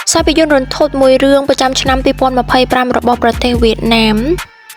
ខ្សែភាពយន្តរន្ធត់មួយរឿងប្រចាំឆ្នាំ2025របស់ប្រទេសវៀតណាម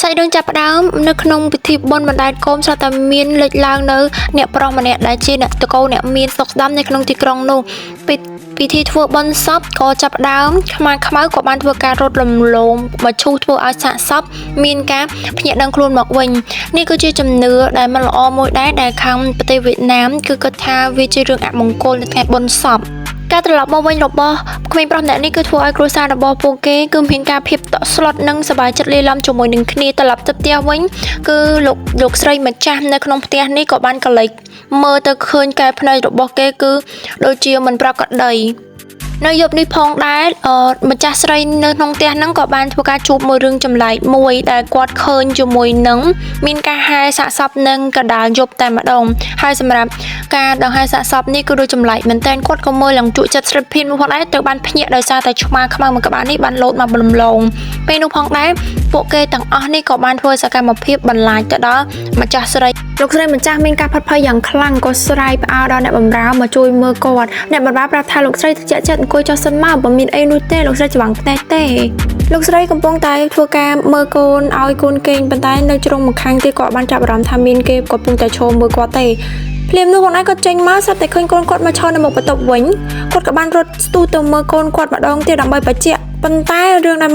សាច់រឿងចាប់ផ្ដើមនៅក្នុងពិធីបុណ្យបណ្ដែតគោមស្រាប់តែមានលេចឡើងនៅអ្នកប្រុសម្នាក់ដែលជាអ្នកតកូលអ្នកមានស្តុកស្ដំនៅក្នុងទីក្រុងនោះពិពិធីធ្វើបុណ្យសពក៏ចាប់ផ្ដើមខ្មាខ្មៅក៏បានធ្វើការរត់លំលងមឈូសធ្វើឲ្យសាកសពមានការភ្ញាក់ដឹងខ្លួនមកវិញនេះគឺជាជំនឿដែលមិនល្អមួយដែរដែលខាងប្រទេសវៀតណាមគឺគិតថាវាជារឿងអមង្គលនៅថ្ងៃបុណ្យសពការត្រឡប់មកវិញរបស់ក្មេងប្រុសម្នាក់នេះគឺធ្វើឲ្យគ្រួសាររបស់ពួកគេគឺមានការភាពតក់ស្លុតនិងសប្បាយចិត្តលាយឡំជាមួយនឹងគ្នាត្រឡប់ទៅផ្ទះវិញគឺលោកលោកស្រីម្ចាស់នៅក្នុងផ្ទះនេះក៏បានកលេចមើលទៅឃើញកែភ្នែករបស់គេគឺដូចជាមិនប្រក្រតីនៅយប់នេះផងដែរម្ចាស់ស្រីនៅក្នុងផ្ទះហ្នឹងក៏បានធ្វើការជួបមួយរឿងចម្លែកមួយដែលគាត់ឃើញជាមួយនឹងមានការហែសាកសពនឹងកណ្ដាលយប់តែម្ដងហើយសម្រាប់ការដង្ហែសាកសពនេះគឺដូចចម្លែកមែនទែនគាត់ក៏មើលឡើងជក់ចិត្តស្រិតភៀនមួយផងដែរត្រូវបានភ្ញាក់ដោយសារតែឆ្មាខ្មៅមួយក្បាលនេះបានលោតមកបន្លងពេលនោះផងដែរពួកគេទាំងអស់នេះក៏បានធ្វើសកម្មភាពបន្លាចទៅដល់ម្ចាស់ស្រីលោកស្រីម្ចាស់មានការផិតភ័យយ៉ាងខ្លាំងក៏ស្រែកផ្អើលដល់អ្នកបម្រើមកជួយមើលគាត់អ្នកបម្រើប្រាប់ថាលោកស្រីត្រជាក់ចិត្តអង្គុយចុះសិនមកបើមានអីនោះទេលោកស្រីច្រាំងភ្នែកទេលោកស្រីកំពុងតែធ្វើការមើលកូនឲ្យកូនគេងប៉ុន្តែនៅជ្រុងម្ខាងទៀតក៏បានចាប់អារម្មណ៍ថាមានគេកំពុងតែឈរមើលគាត់ទេភ្លាមនោះខ្លួនឯងក៏ចេញមកស្រាប់តែឃើញកូនគាត់មកឈរនៅមុខបន្ទប់វិញគាត់ក៏បានរត់ស្ទុះទៅមើលកូនគាត់ម្ដងទៀតដើម្បីបញ្ជាក់ប៉ុន្តែរឿងដែល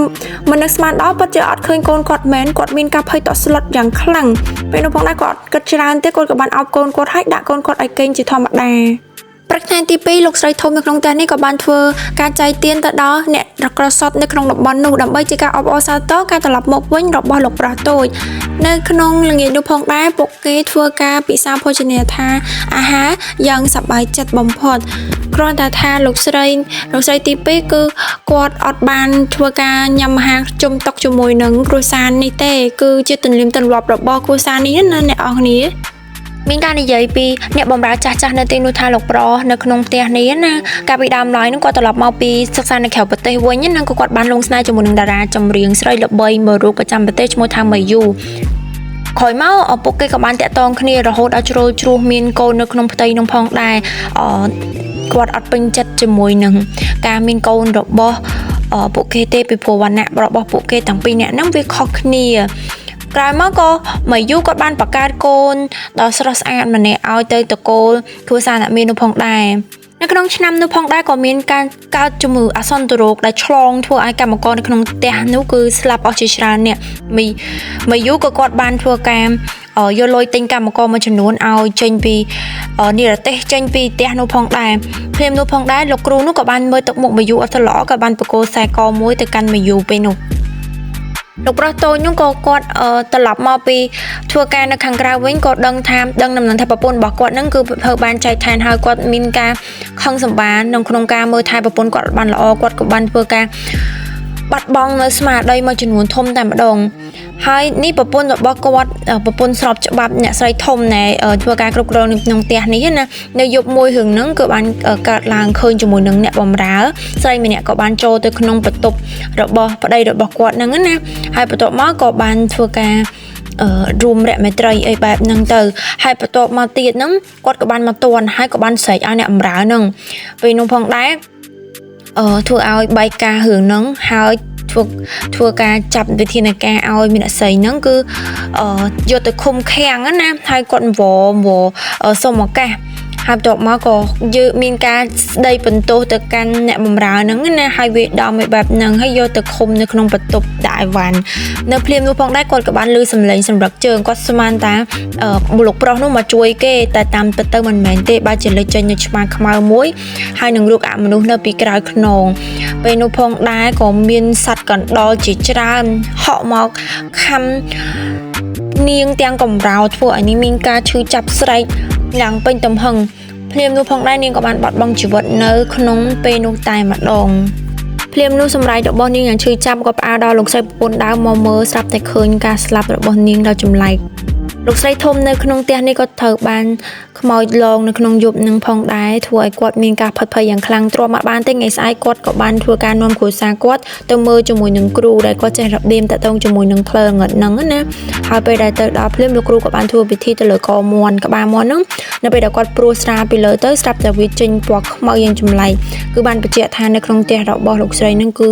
មិននឹកស្មានដល់ពិតជាអត់ឃើញកូនគាត់មែនគាត់មានការភ័យតក់ស្លុតយ៉ាងខ្លាំងពេលនោះផងដែរគាត់គិតច្រើនទេគាត់ក៏បានអោបកូនគាត់ហើយដាក់កូនគាត់ឲ្យគេងជាធម្មតាព្រឹកថ្ងៃទី2លោកស្រីធំនៅក្នុងផ្ទះនេះក៏បានធ្វើការចែកទានទៅដល់អ្នករក្រសពនៅក្នុងតំបន់នោះដើម្បីជាការអបអរសាទរការត្រឡប់មកវិញរបស់លោកប្រុសតូចនៅក្នុងល្ងាចនោះផងដែរពួកគេធ្វើការពិសាភោជនីយដ្ឋានអាហារយ៉ាងសប្បាយចិត្តបំផុតគ្រាន់តែថាលោកស្រីលោកស្រីទី2គឺគាត់អត់បានធ្វើការញ៉ាំអាហារជុំតុជាមួយនឹងគ្រួសារនេះទេគឺជាទំនៀមទម្លាប់របស់គ្រួសារនេះណាអ្នកនរគ្នាមានការនិយាយពីអ្នកបម្រើចាស់ចាស់នៅទីនោះថាលោកប្រុសនៅក្នុងផ្ទះនេះណាកាលពីដើមឡើយនោះគាត់ត្រឡប់មកពីសិក្សានៅក្រៅប្រទេសវិញណាក៏គាត់បានលងស្នេហ៍ជាមួយនឹងតារាចម្រៀងស្រីល្បីមួយរូបប្រចាំប្រទេសឈ្មោះថាម៉ាយូក្រោយមកឪពុកគេក៏បានតាក់ទងគ្នារហូតដល់ជ្រុលជ្រោះមានកូននៅក្នុងផ្ទៃនោះផងដែរអគាត់អត់ពេញចិត្តជាមួយនឹងការមានកូនរបស់ពួកគេទេពីព្រោះវណ្ណៈរបស់ពួកគេទាំងពីរនាក់ហ្នឹងវាខុសគ្នាក្រោយមកក៏មកយូគាត់បានបង្កើតកូនដ៏ស្រស់ស្អាតម្នាក់ឲ្យទៅតកូលគ្រួសារអ្នកមាននោះផងដែរនៅក្នុងឆ្នាំនោះផងដែរក៏មានការកើតជំងឺអាសន្នរោគដែលឆ្លងធ្វើឲ្យកម្មករនៅក្នុងផ្ទះនោះគឺស្លាប់អស់ជាច្រើនអ្នកមីមកយូក៏គាត់បានធ្វើការយកលុយទិញកម្មករមួយចំនួនឲ្យចេញពីនិរទេសចេញពីផ្ទះនោះផងដែរភ្លាមនោះផងដែរលោកគ្រូនោះក៏បានមើលទឹកមុខមកយូអត់ទៅល្អក៏បានបកគោខ្សែកមួយទៅកាន់មកយូពេលនោះលោកប្រុសតូចនោះក៏គាត់ត្រឡប់មកពីធ្វើការនៅខាងក្រៅវិញក៏ដឹងថាដឹងដំណឹងថាប្រពន្ធរបស់គាត់នឹងគឺធ្វើបានចែកឋានហើយគាត់មានការខឹងសម្បារនៅក្នុងការមើលថែប្រពន្ធគាត់បានល្អគាត់ក៏បានធ្វើការបាត់បង់នៅស្មារតីមួយចំនួនធំតែម្ដងហើយនេះប្រពន្ធរបស់គាត់ប្រពន្ធស្របច្បាប់អ្នកស្រីធំណែធ្វើការគ្រប់គ្រងនៅក្នុងផ្ទះនេះណានៅយប់មួយរឿងហ្នឹងគឺបានកើតឡើងឃើញជាមួយនឹងអ្នកបម្រើស្រីម្នាក់ក៏បានចូលទៅក្នុងបន្ទប់របស់ប្តីរបស់គាត់ហ្នឹងណាហើយបន្ទាប់មកក៏បានធ្វើការរួមរមត្រីអីបែបហ្នឹងទៅហើយបន្ទាប់មកទៀតហ្នឹងគាត់ក៏បានមកតន់ហើយក៏បានស្រែកឲ្យអ្នកបម្រើហ្នឹងពេលនោះផងដែរធ្វើឲ្យបែកការរឿងហ្នឹងហើយធ្វើធ្វើការចាប់វិធានការឲ្យមានអ្នកស្រីហ្នឹងគឺយកទៅឃុំឃាំងណាហើយគាត់វវសុំឱកាសហើយបន្ទាប់មកក៏យើងមានការស្ដីបន្ទោសទៅកាន់អ្នកបម្រើហ្នឹងណាហើយវាដំឲ្យបែបហ្នឹងហើយយកទៅឃុំនៅក្នុងបន្ទប់ដាក់អីវ៉ាន់នៅភ្លាមនោះផងដែរគាត់ក៏បានឮសំឡេងសម្រឹកជើងគាត់ស្មានតាលោកប្រុសនោះមកជួយគេតែតាមពិតទៅមិនមែនទេបើជាលេចចេញនៅឆ្មាខ្មៅមួយហើយនឹងរូបអមនុស្សនៅពីក្រោយខ្នងពេលនោះផងដែរក៏មានសត្វកណ្ដុរជាច្រើនហក់មកខំនាងទាំងកំរោលធ្វើឲ្យនេះមានការឈឺចាប់ស្រែកយ៉ាងពេញទំហឹងភ្លាមនោះផងដែរនាងក៏បានបាត់បង់ជីវិតនៅក្នុងពេលនោះតែម្ដងភ្លាមនោះសម្រែករបស់នាងយ៉ាងឈឺចាប់ក៏ផ្អើលដល់លោកស្រីប្រពន្ធដើមមកមើលស្រាប់តែឃើញការស្លាប់របស់នាងដ៏ចម្លែកលោកស្រីធំនៅក្នុងផ្ទះនេះក៏ត្រូវបាន ខ្មោចលងនៅក្នុងយប់នឹងផងដែរធ្វើឲ្យគាត់មានការផិតភ័យយ៉ាងខ្លាំងទ្រាំអត់បានទេថ្ងៃស្អែកគាត់ក៏បានធ្វើការនាំគ្រួសារគាត់ទៅមើលជាមួយនឹងគ្រូដែលគាត់ចេះរបៀមតាក់ទងជាមួយនឹងផ្លូវងឹតហ្នឹងណាហើយពេលដែលទៅដល់ភ្លាមលោកគ្រូក៏បានធ្វើពិធីទៅលើកមាន់ក្បាលមាន់ហ្នឹងនៅពេលដែលគាត់ព្រួសស្រាពីលើទៅស្រាប់តែវាចេញពណ៌ខ្មៅយ៉ាងចម្លែកគឺបានបញ្ជាក់ថានៅក្នុងផ្ទះរបស់លោកស្រីហ្នឹងគឺ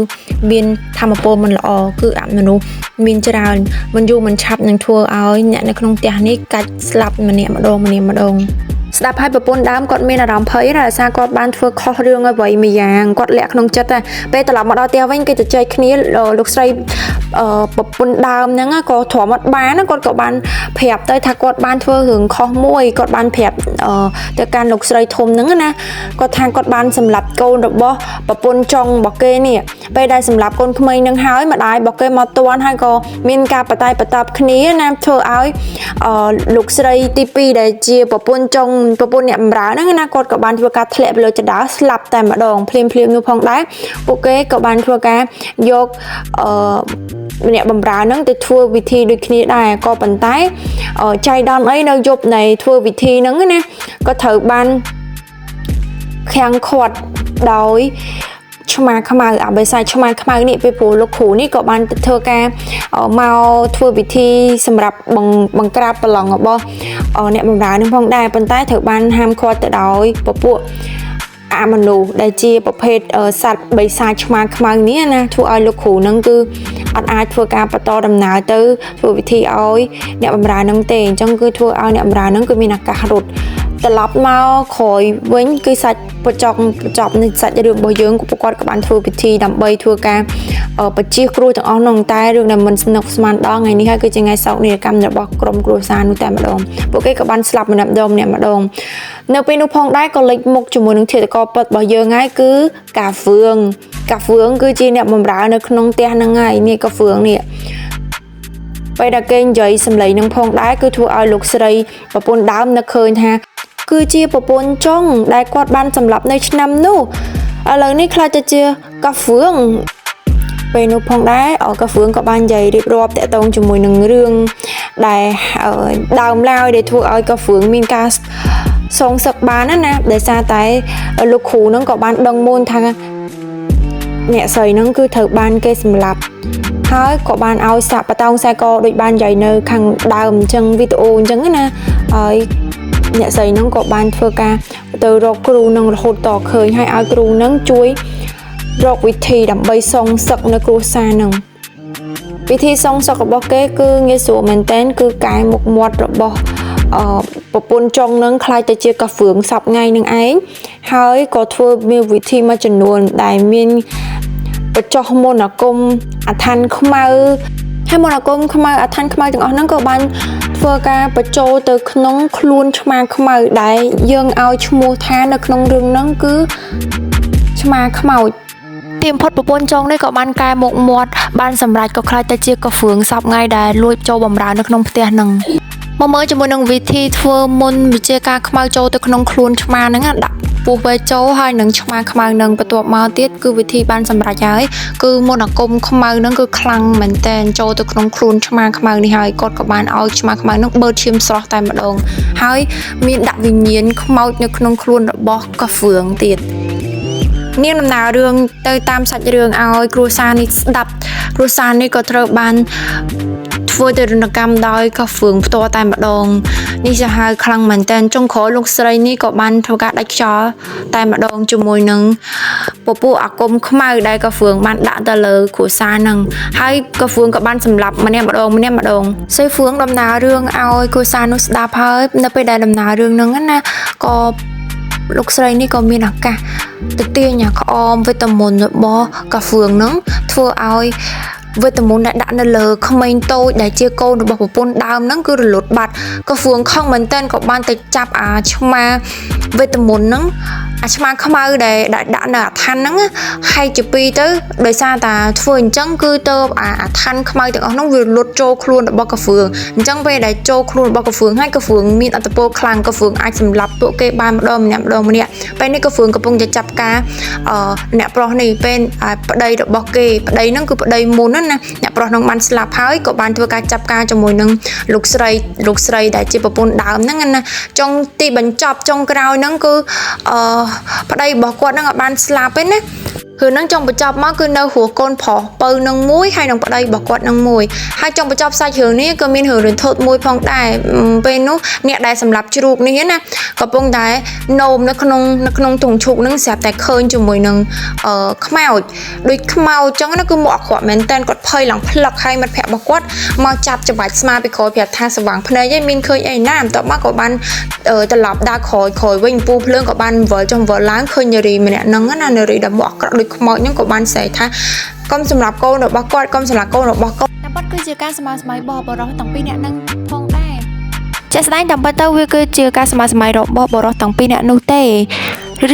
មានធម៌ពលមិនល្អគឺអមនុស្សមានច្រើនមិនយូរមិនឆាប់នឹងធ្វើឲ្យអ្នកនៅក្នុងផ្ទះនេះកាច់ស្លាប់ម្នាក់ម្ដងម្នាក់ម្ដងស្ដាប់ហើយប្រពន្ធដើមគាត់មានអារម្មណ៍ភ័យណាដោយសារគាត់បានធ្វើខុសរឿងអ្វីមួយយ៉ាងគាត់លាក់ក្នុងចិត្តណាពេលត្រឡប់មកដល់ផ្ទះវិញគេជជែកគ្នាលោកស្រីប្រពន្ធដើមហ្នឹងក៏ទ្រាំអត់បានណាគាត់ក៏បានប្រាប់ទៅថាគាត់បានធ្វើរឿងខុសមួយគាត់បានប្រាប់ទៅកាន់លោកស្រីធំហ្នឹងណាគាត់ថាគាត់បានសម្លាប់កូនរបស់ប្រពន្ធចុងរបស់គេនេះពេលដែលសម្លាប់កូនក្មេងហ្នឹងហើយម្ដាយរបស់គេមកទាន់ហើយក៏មានការបតែបតបគ្នាណាធ្វើឲ្យលោកស្រីទី2ដែលជាប្រពន្ធចុងប្រពន្ធអ្នកបម្រើហ្នឹងណាគាត់ក៏បានធ្វើការធ្លាក់ទៅលើជណ្ដើរស្លាប់តែម្ដងភ្លាមភ្លាមនោះផងដែរពួកគេក៏បានធ្វើការយកអឺម្នាក់បំរើហ្នឹងទៅធ្វើវិធីដូចគ្នាដែរក៏ប៉ុន្តែចៃដន្យអីនៅយប់នៃធ្វើវិធីហ្នឹងណាក៏ត្រូវបានខាំងខាត់ដោយឆ្មាខ្មៅអបិសាឆ្មាខ្មៅនេះពីព្រោះលោកគ្រូនេះក៏បានធ្វើការមកធ្វើពិធីសម្រាប់បង្ក្រាបប្រឡងរបស់អ្នកបម្រើនឹងផងដែរប៉ុន្តែត្រូវបានហាមឃាត់ទៅដោយពពួកអមនុស្សដែលជាប្រភេទសត្វបិសាចឆ្មាខ្មៅនេះណាធ្វើឲ្យលោកគ្រូនឹងគឺអត់អាចធ្វើការបន្តដំណើរទៅធ្វើពិធីឲ្យអ្នកបម្រើនឹងទេអញ្ចឹងគឺធ្វើឲ្យអ្នកបម្រើនឹងគឺមានឱកាសរត់ត្រឡប់មកក្រោយវិញគឺសាច់បញ្ចប់បញ្ចប់នៃសាច់រឿងរបស់យើងពួកគាត់ក៏បានធ្វើពិធីដើម្បីធ្វើការបជាគ្រោះទាំងអស់នោះតែរឿងដែលមិនស្នឹកស្មានដល់ថ្ងៃនេះហើយគឺជាថ្ងៃសោកនាដកម្មរបស់ក្រុមគ្រួសារនោះតែម្ដងពួកគេក៏បានស្លាប់ម្នាក់ម្ដងម្នាក់ម្ដងនៅពេលនោះផងដែរក៏លេចមុខជាមួយនឹងធាតុកពិតរបស់យើងហើយគឺកាហ្វឿងកាហ្វឿងគឺជាអ្នកបម្រើនៅក្នុងផ្ទះហ្នឹងហើយនេះកាហ្វឿងនេះពេលដែលគេនិយាយសម្លេងនឹងផងដែរគឺធ្វើឲ្យលោកស្រីប្រពន្ធដើមនឹកឃើញថាគឺជាប្រពន្ធចុងដែលគាត់បានសម្លាប់នៅឆ្នាំនោះឥឡូវនេះខ្លាចទៅជាកាហ្វឿងពេលនោះផងដែរកាហ្វឿងក៏បាននិយាយរៀបរាប់តាក់ទងជាមួយនឹងរឿងដែលដើមឡើយដែលធ្វើឲ្យកាហ្វឿងមានការសងសឹកបានណាដោយសារតែលោកគ្រូនឹងក៏បានដឹងមុនថាអ្នកស្រីនឹងគឺត្រូវបានគេសម្លាប់ហើយក៏បានឲ្យសាក់បតោងខ្សែកដូចបាននិយាយនៅខាងដើមអញ្ចឹងវីដេអូអញ្ចឹងណាហើយអ្នកស្រីនឹងក៏បានធ្វើការទៅរកគ្រូនឹងរហូតតឃើញហើយឲ្យគ្រូនឹងជួយរកវិធីដើម្បីសងសឹកនៅគ្រួសារនឹងវិធីសងសឹករបស់គេគឺងាយស្រួលមែនទែនគឺកែមុខមាត់របស់ប្រពន្ធចុងនឹងខ្លាចទៅជាកាហ្វឿងសពថ្ងៃនឹងឯងហើយក៏ធ្វើមានវិធីមួយចំនួនដែលមានបញ្ចុះមន្តអាគមអាឋានខ្មៅហើយមន្តអាគមខ្មៅអាឋានខ្មៅទាំងអស់ហ្នឹងក៏បានធ្វើការបញ្ចូលទៅក្នុងខ្លួនឆ្មាខ្មៅដែលយើងឲ្យឈ្មោះថានៅក្នុងរឿងហ្នឹងគឺឆ្មាខ្មោចទីបំផុតប្រពន្ធចុងនេះក៏បានកែមុខមាត់បានសម្រេចក៏ខ្លាចទៅជាកាហ្វឿងសពថ្ងៃដែលលួចចូលបំរើនៅក្នុងផ្ទះហ្នឹងមកមើលជាមួយនឹងវិធីធ្វើមុនវិជាការខ្មៅចូលទៅក្នុងខ្លួនឆ្មាហ្នឹងដាក់ពោះវែចូលហើយនឹងឆ្មាខ្មៅនឹងបន្ទាប់មកទៀតគឺវិធីបានសម្រេចហើយគឺមន្តអាគមខ្មៅហ្នឹងគឺខ្លាំងមែនតែនចូលទៅក្នុងខ្លួនឆ្មាខ្មៅនេះហើយគាត់ក៏បានឲ្យឆ្មាខ្មៅហ្នឹងបឺតឈាមស្រស់តែម្ដងហើយមានដាក់វិញ្ញាណខ្មោចនៅក្នុងខ្លួនរបស់កាហ្វឿងទៀតនាងដំណើររឿងទៅតាមសាច់រឿងឲ្យគ្រួសារនេះស្ដាប់គ្រួសារនេះក៏ត្រូវបានធ្វើទរណកម្មដោយកាហ្វឿងផ្ទាល់តែម្ដងនេះសាហាវខ្លាំងមែនតើចុងក្រោយលោកស្រីនេះក៏បានធ្វើការដាច់ខ្យល់តែម្ដងជាមួយនឹងពពួកអាគមខ្មៅដែលកាហ្វឿងបានដាក់ទៅលើគ្រួសារនឹងហើយកាហ្វឿងក៏បានសម្លាប់ម្នាក់ម្ដងម្នាក់ម្ដងស្រីហ្វឿងដំណើររឿងឲ្យគ្រួសារនោះស្ដាប់ហើយនៅពេលដែលដំណើររឿងហ្នឹងណាក៏លោកស្រីនេះក៏មានឱកាសទៅទាញអាក្អមវីតាមីនរបស់កាហ្វឿងហ្នឹងធ្វើឲ្យវីតាមីនដែលដាក់នៅលើក្មេងតូចដែលជាកូនរបស់ប្រពន្ធដើមហ្នឹងគឺរលត់បាត់កាហ្វឿងខឹងមែនតើក៏បានទៅចាប់អាឆ្មាវីតាមីនហ្នឹងអាឆ្មាខ្មៅដែលដាក់នៅអាឋានហ្នឹងហែកជាពីរទៅដោយសារតាធ្វើអញ្ចឹងគឺទៅអាឋានខ្មៅទាំងអស់ហ្នឹងវាលត់ចូលខ្លួនរបស់កាហ្វឿងអញ្ចឹងពេលដែលចូលខ្លួនរបស់កាហ្វឿងហើយកាហ្វឿងមានអត្តពលខ្លាំងកាហ្វឿងអាចសម្លាប់ពួកគេបានម្ដងម្នាក់ម្ដងម្នាក់ពេលនេះកាហ្វឿងកំពុងតែចាប់ការអ្នកប្រុសនេះពេលប្តីរបស់គេប្តីហ្នឹងគឺប្តីមុន ហ្នឹងណាអ្នកប្រុសហ្នឹងបានស្លាប់ហើយក៏បានធ្វើការចាប់ការជាមួយនឹងលោកស្រីលោកស្រីដែលជាប្រពន្ធដើមហ្នឹងណាចុងទីបញ្ចប់ចុងក្រោយហ្នឹងគឺអឺប្តីរបស់គាត់ហ្នឹងអត់បានស្លាប់ទេណា គឺនឹងចុងបញ្ចប់មកគឺនៅរស់កូនប្រុសពៅនឹងមួយហើយនឹងប្តីរបស់គាត់នឹងមួយហើយចុងបញ្ចប់សាច់រឿងនេះក៏មានរឿងរន្ធត់មួយផងដែរពេលនោះអ្នកដែលសម្លាប់ជ្រូកនេះណាកំពុងតែនោមនៅក្នុងនៅក្នុងទងឈូកនឹងស្រាប់តែឃើញជាមួយនឹងអឺខ្មោចដូចខ្មោចចឹងណាគឺមកអាក្រក់មែនតើគាត់ភ័យឡើងផ្លឹកហើយមិត្តភក្តិរបស់គាត់មកចាប់ច្បាច់ស្មាពីក្រោយប្រាប់ថាស្វាងភ្នែកឯងមានឃើញអីណាបន្ទាប់មកក៏បានត្រឡប់ដើរក្រោយក្រោយវិញពូភ្លើងក៏បានវិលចុះវិលឡើងឃើញនារីម្នាក់ហ្នឹងណានារីដែលមកអាក្រក់ដូចខ្មោចហ្នឹងក៏បានស្រែកថាកុំសម្រាប់កូនរបស់គាត់កុំសម្រាប់កូនរបស់កូន តាមពិតគឺជាការសម័យសម័យរបស់បុរសទាំងពីរនាក់នឹងផងដែរជាក់ស្ដែងតាមពិតទៅវាគឺជាការសម័យសម័យរបស់បុរសទាំងពីរនាក់នោះទេ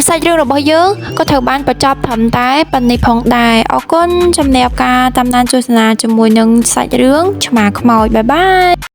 ឬសាច់រឿងរបស់យើងក៏ត្រូវបានបញ្ចប់ត្រឹមតែប៉ុណ្ណេះផងដែរអរគុណសម្រាប់ការតាមដានទស្សនាជាមួយនឹងសាច់រឿងឆ្មាខ្មោចបាយបាយ។